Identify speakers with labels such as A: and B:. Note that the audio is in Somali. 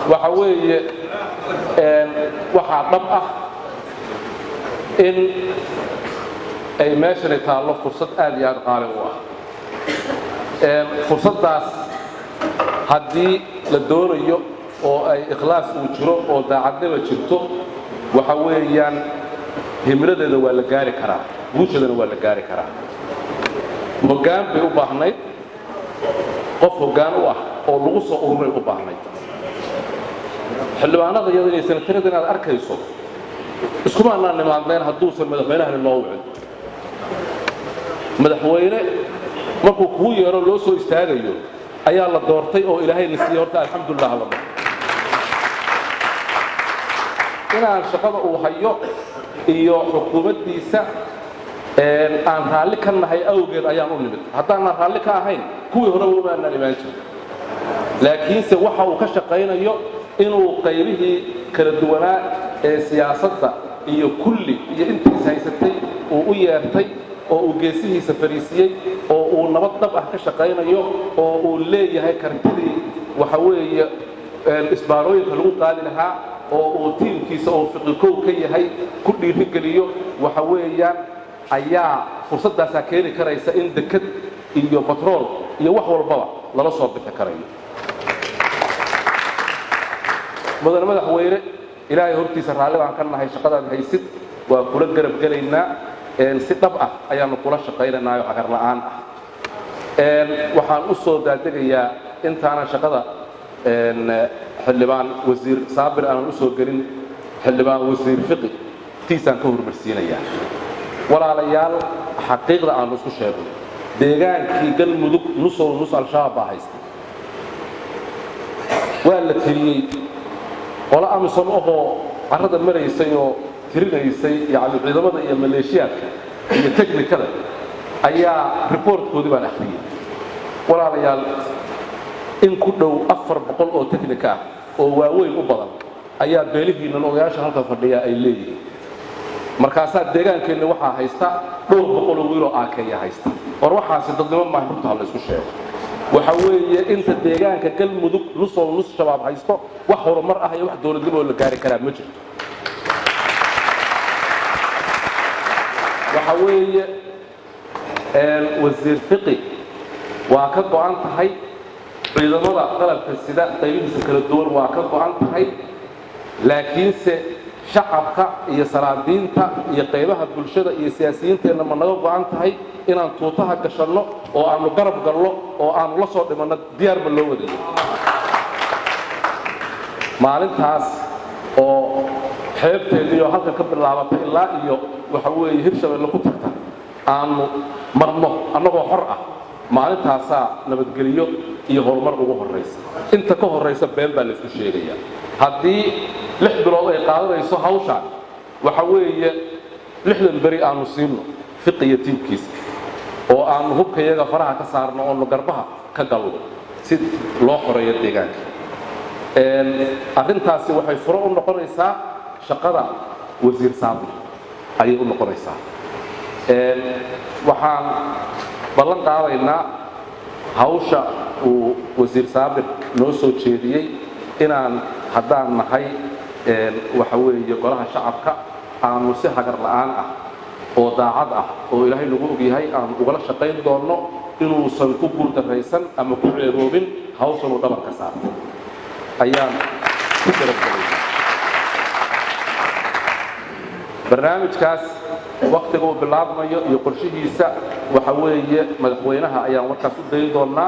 A: Waxa weeye, waxaa dhab ah in ay meeshani taallo fursad aad iyo aad qaali u ah. Fursaddaas haddii la doonayo oo ay ikhlaas uu jiro oo daacadnima jirto, waxa weeyaan himiladeeda waa la gaari karaa, guusheedana waa la gaari karaa. Hoggaan bay u baahnayd, qof hoggaan u ah oo lagu soo ururay u baahnayd. Xildhibaanada iyada inay senatarada inaad arkayso iskuma anaan nimaadneen hadduusan madaxweynahani noo wicin. Madaxweyne markuu kuu yeero loo soo istaagayo ayaa la doortay oo Ilaahay na siiyey. Horta alxamdulilah la dhaho inaan shaqada uu hayo iyo xukuumaddiisa aan raalli ka nahay awgeed ayaan u nimid. Haddaanaan raalli ka ahayn, kuwii horeba uma aanaan imaan jirin. Laakiinse waxa uu ka shaqaynayo inuu qaybihii kala duwanaa ee siyaasadda iyo kulli iyo intiis haysatay uu u yeertay oo uu geesihiisa fariisiyey oo uu nabad dhab ah ka shaqaynayo oo uu leeyahay kartidii, waxa weeye, isbaarooyinka lagu qaadi lahaa oo uu tiimkiisa oo fiqikow ka yahay ku dhiirigeliyo, waxa weeyaan ayaa fursaddaasaa keeni karaysa in deked iyo batrool iyo wax walbaba lala soo bixi karayo. Mudane madaxweyne, Ilaahay hortiisa raalli baan ka nahay shaqadaad haysid. Waa kula garab gelaynaa, si dhab ah ayaanu kula shaqaynaynaayo hagar la'aan ah. Waxaan u soo daadegayaa, intaanan shaqada xildhibaan wasiir Saabir aanan u soo gelin, xildhibaan wasiir Fiqi tiisaan ka hormarsiinayaa. Walaalayaal, xaqiiqda aanu isku sheegno: deegaankii Galmudug nusow nus Al-Shabaab baa haysta. Waa la tiriyey, qolo AMISOM ahoo carrada maraysay oo tirinaysay, yacni ciidamada iyo maleeshiyaadka iyo technikada ayaa reportkoodii baan akhriyey. Walaalayaal, in ku dhow 400 oo technika ah oo waaweyn u badan ayaa beelihiinnan odayaasha halkan fadhiya ay leeyihiin. Markaasaa deegaankeenna waxaa haysta dhowr boqoloo wiiloo aakeeya haysta. War waxaasi dadnimo maaha, runta ha la isku sheego. Waxa weeye, inta deegaanka Galmudug nusoo nus Shabaab haysto, wax horumar ah iyo wax dowladnimo oo la gaari karaa ma jirto. Waxa weeye, wasiir Fiqi waa ka go'an tahay, ciidamada qalabka sida qaybihiisa kala duwan waa ka go'an tahay, laakiinse shacabka iyo salaadiinta iyo qaybaha bulshada iyo siyaasiyiinteenna ma naga go'an tahay inaan tuutaha gashanno oo aanu garab gallo oo aanu la soo dhimanno? Diyaarba loo wadayo maalintaas oo xeebteenniyo halkan ka bilaabatay ilaa iyo, waxa weeye, Hirshabelle ku tagta aanu marno annagoo xor ah, maalintaasaa nabadgelyo iyo horumar ugu horraysa. Inta ka horraysa been baa laysku sheegayaa. Haddii 6 bilood ay qaadanayso hawshaan, waxa weeye, 60 beri aanu siino Fiqi iyo tiimkiisa oo aanu hubkayaga faraha ka saarno oonu garbaha ka galno si loo xoreeyo deegaanka. Arrintaasi waxay furo u noqonaysaa shaqada wasiir Saabir ayay u noqonaysaa. Waxaan ballan qaadaynaa hawsha uu wasiir Saabir noo soo jeediyey inaan haddaan nahay, waxa weeye, golaha shacabka, aanu si hagar la'aan ah oo daacad ah oo Ilaahay nagu ogyahay aanu ugala shaqayn doonno inuusan ku guuldarraysan ama ku ceeboobin hawshan uu dhabarka saartay ayaan ku garabgelaynaa. Barnaamijkaas waktiga uu bilaabmayo iyo qorshihiisa, waxa weeye, madaxweynaha ayaan warkaas u dayn doonnaa.